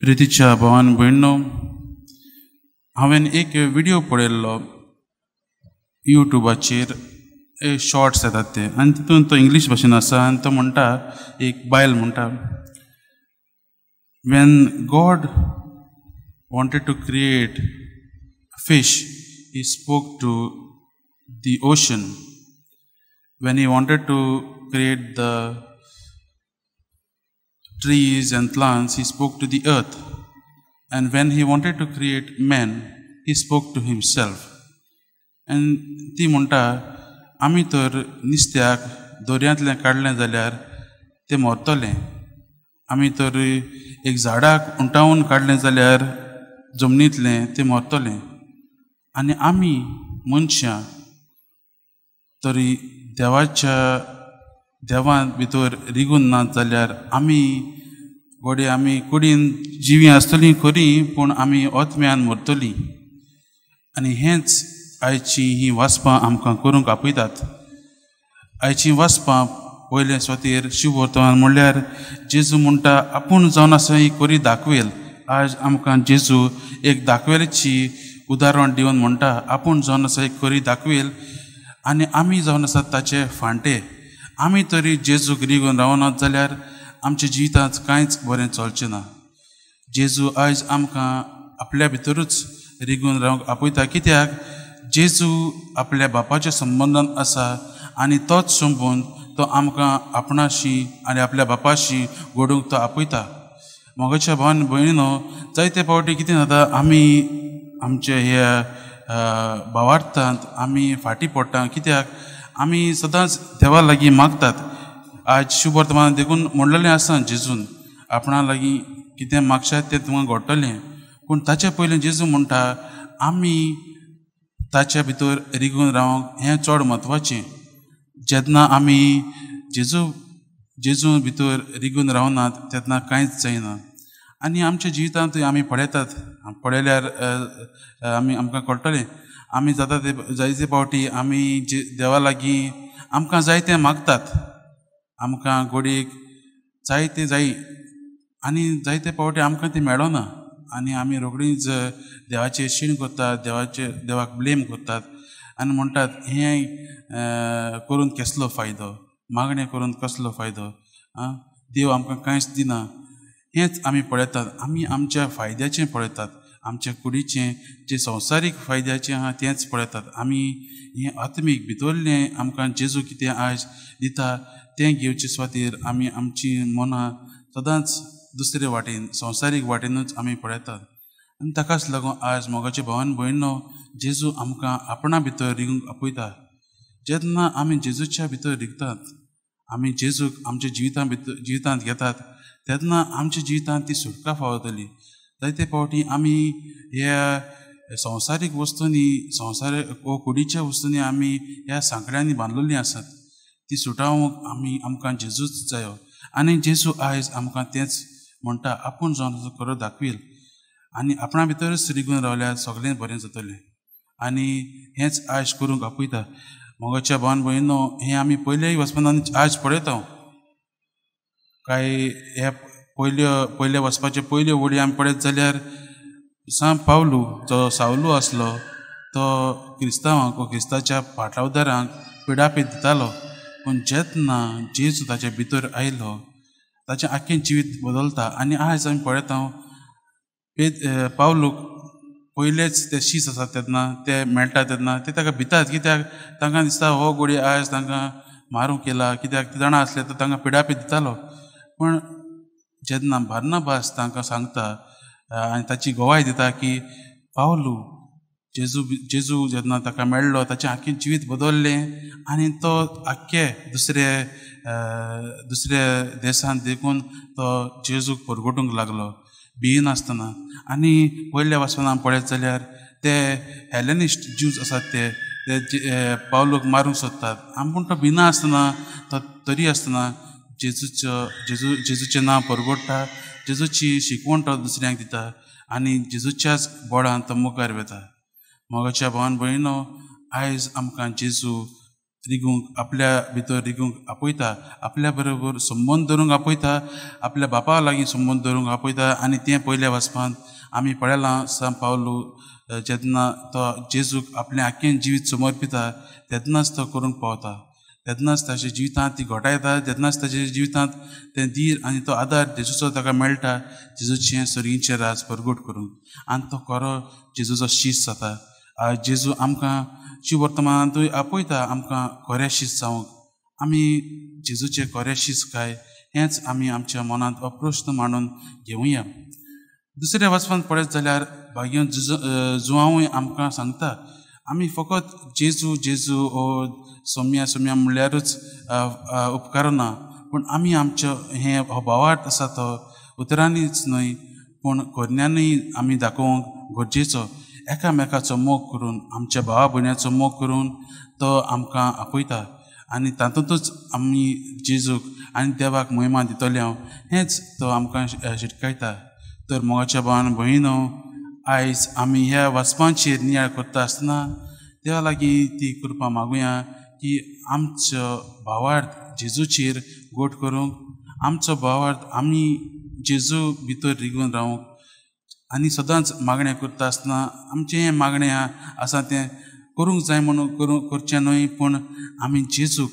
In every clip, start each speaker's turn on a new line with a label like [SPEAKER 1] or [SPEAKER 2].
[SPEAKER 1] प्रितीच्या भावान भयणो, हांवें एक व्हिडियो पळयल्लो यूट्यूबाचेर, शॉर्ट्स येतात ते, आनी तितून तो इंग्लीश भाशेन आसा आनी तो म्हणटा, एक बायल म्हणटा, when God wanted to create fish he spoke to the ocean, when he wanted to create the trees and plants, he spoke to the earth. And when he wanted to create man, he spoke to himself. And ती म्हणटा, आमी तर नुस्त्याक दर्यांतलें काडलें जाल्यार तें मरतलें, आमी तर एक झाडाक उंटावून काडलें जाल्यार जमनींतलें तें मरतलें, आनी आमी मनशां तरी देवाच्या देवां भितर रिगून ना जाल्यार आमी घडये आमी कुडीन जिवीं आसतलीं खरी, पूण आमी आत्म्यान मरतलीं. आनी हेंच आयची हीं वाचपां आमकां करूंक आपयतात. आयचीं वाचपां पयले स्वातीर शिववर्तमान म्हणल्यार जेजू म्हणटा आपूण जावन आसा ही खरी दाखवेल. आज आमकां जेजू एक दाखवेलची उदाहरण दिवन म्हणटा आपूण जावन आसा एक खरी दाखवेल आनी आमी जावन आसात ताचे फांटे. आमी तरी जेजूक रिगून रावनात जाल्यार आमच्या जिवितांत कांयच बरें चलचें ना. जेजू आयज आमकां आपल्या भितरूच रिगून रावंक आपयता, कित्याक जेजू आपल्या बापाच्या संबंदान आसा आनी तोच संबंद तो आमकां आपणाशी आनी आपल्या बापाशी घडूंक तो आपयता. मोगाच्या भावान भयणीनो, जायते फावटी कितें जाता, आमी आमच्या ह्या भावार्थांत आमी फाटीं पडटा, कित्याक आमी सदांच देवा लागीं मागतात. आज शुभवर्तमान देखून म्हणलेलें आसा जेजून आपणा लागीं कितें मागशात तें तुमकां घडटलें, पूण ताचे पयलीं जेजू म्हणटा आमी ताच्या भितर रिगून रावंक हें चड म्हत्वाचें. जेन्ना आमी जेजू भितर रिगून रावनात तेन्ना कांयच जायना. आनी आमच्या जिवितांतूय आमी पळयतात, पळयल्यार आमी आमकां कळटलें, आमी जाता ते जायते फावटी आमी जे देवा लागीं आमकां जाय तें मागतात, आमकां गोडयेक जाय तें जाय, आनी जायते फावटी आमकां तें मेळना आनी आमी रोखडीच देवाचेर शीण करतात, देवाक ब्लेम करतात आनी म्हणटात हें करून कसलो फायदो, मागणें करून कसलो फायदो, आं देव आमकां कांयच दिना. हेंच आमी पळयतात, आमी आमच्या फायद्याचें पळयतात, आमच्या कुडीचें जें संवसारीक फायद्याचें आहा तेंच पळयतात. आमी हें आत्मीक भितरलें आमकां जेजू कितें आयज दिता तें घेवचे स्वातीर आमी आमची मनां सदांच दुसरे वाटेन, संवसारीक वाटेनूच आमी पळयतात. आनी ताकाच लागून आज मोगाचे भावान भयणो, जेजू आमकां आपणा भितर रिगूंक आपयता. जेन्ना आमी जेजूच्या भितर रिगतात, आमी जेजूक आमच्या जिवितां भितर जिवितांत घेतात, तेन्ना आमच्या जिवितांत ती सुटका फावतली. जायते फावटी आमी ह्या संवसारीक वस्तूंनी, संवसारीक वो कुडीच्या वस्तूंनी आमी ह्या सांकड्यांनी बांदलेलीं आसात, ती सुटावंक आमी आमकां जेजूच जायो. आनी जेजू आयज आमकां तेंच म्हणटा, आपूण जावन खरो दाखयल आनी आपणा भितरूच रिगून रावल्यार सगळें बरें जातलें. आनी हेंच आयज करूंक आपयता. मोगाच्या भावान भयणो, हें आमी पयल्याय वचपान आयज पळयता. कांय ह्या पयल्या वचपाचे पयल्यो वळी आमी पळयत जाल्यार सांत पावलू जो सावलू आसलो तो क्रिस्तांवांक वा क्रिस्ताच्या पाठावदारांक पिडापीड दितालो, पूण जेन्ना जेजू ताच्या भितर आयलो ताचें आख्खें जिवीत बदलता. आनी आयज आमी पळयता पावलूक पयलेच ते शीस आसात तेन्ना ते मेळटा तेन्ना ते ताका भितात, कित्याक तांकां दिसता हो गोडी आयज तांकां मारूंक केला, कित्याक ते जाणा आसले तर तांकां पिडापीड दितालो. पूण जेन्ना बार्नाबास तांकां सांगता आनी ताची गवाय दिता की पावलू जेजू जेन्ना ताका मेळ्ळो ताचें आख्खें जिवीत बदल्लें आनी तो आख्खे दुसरे दुसऱ्या देशांत देखून तो जेजूक परगटूंक लागलो भियेनासतना. आनी पयल्या वाचपान आमी पळयत जाल्यार ते हेलेनिस्ट ज्यूज आसात ते पावलूक मारूंक सोदतात, आनी पूण तो भिना आसतना तो तरी आसतना जेजूचें नांव परगट्टा, जेजूची शिकवण तो दुसऱ्यांक दिता आनी जेजूच्याच बोडान तो मुखार वता. मोगाच्या भावान भयणो, आयज आमकां जेजू रिगूंक, आपल्या भितर रिगूंक आपयता, आपल्या बरोबर संबंद धरूंक आपयता, आपल्या बापा लागीं संबंद धरूंक आपयता. आनी तें पयल्या वाचपांत आमी पळयलां, सांत पावलू जेन्ना तो जेजूक आपलें आख्खें जिवीत समर्पिता तेन्नाच तो करूंक पावता, तेन्नाच ताच्या जिवितांत ती घोटां येता, तेन्नाच ताच्या जिवितांत तें धीर आनी तो आदार जेजूचो ताका मेळटा जेजूचें सर्गीचें राज परगट करूंक. आनी तो खरो जेजूचो शीस जाता. जेजू आमकां शिवर्तमानांतूय आपयता आमकां खरे शीस जावंक. आमी जेजूचे खरे शीस काय हेंच आमी आमच्या मनांत हो प्रस्न मांडून घेवया. दुसऱ्या वाचपांत पळयत जाल्यार भाग्य जुआंवूय आमकां सांगता आमी फकत जेजू जेजू ओ सोम्या सोम्या म्हणल्यारूच उपकारना, पूण आमी आमचो हें हो भावार्थ आसा तो उतरांनीच न्हय पूण करण्यांनीय आमी दाखोवंक गरजेचो. एकामेकाचो मोग करून, आमच्या भावा भयण्याचो मोग करून तो आमकां आपयता आनी तातूंतच आमी जेजूक आनी देवाक महिमा दितले हांव हेंच तो आमकां शिटकायता. तर मोगाच्या भावान भयणीनो, आयज आमी ह्या वाचपांचेर नियाळ करता आसतना देवा लागीं ती कृपा मागुया की आमचो भावार्थ जेजूचेर गोट करूंक, आमचो भावार्थ आमी जेजू भितर रिगून रावूंक आनी सदांच मागणें करता आसतना आमचें हें मागणें आसा तें करूंक जाय म्हणून करचें न्हय, पूण आमी जेजूक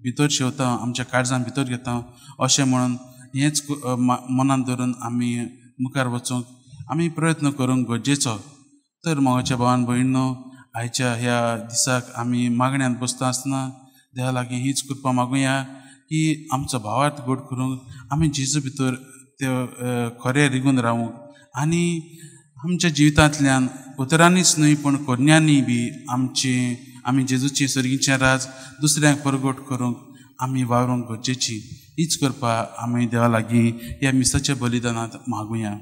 [SPEAKER 1] भितर शेवता, आमच्या काळजान भितर घेता अशें म्हणून हेंच मनांत धरून आमी मुखार वचूंक आमी प्रयत्न करूंक गरजेचो. तर मोगाच्या भावान भयणीनो, आयच्या ह्या दिसाक आमी मागण्यांत बसता आसतना देवा लागीं हीच कृपा मागुया की आमचो भावार्थ गोड करूंक आमी जेजू भितर ते खरें रिगून रावूंक आनी आमच्या जिवितांतल्यान उतरांनीच न्हय पूण करण्यांनी बी आमचें आमी जेजूचें सर्गीचें राज दुसऱ्यांक परगट करूंक आमी वावरूंक गरजेची. हीच कृपा आमी देवा लागीं ह्या मिसाच्या बलिदानांत मागुया.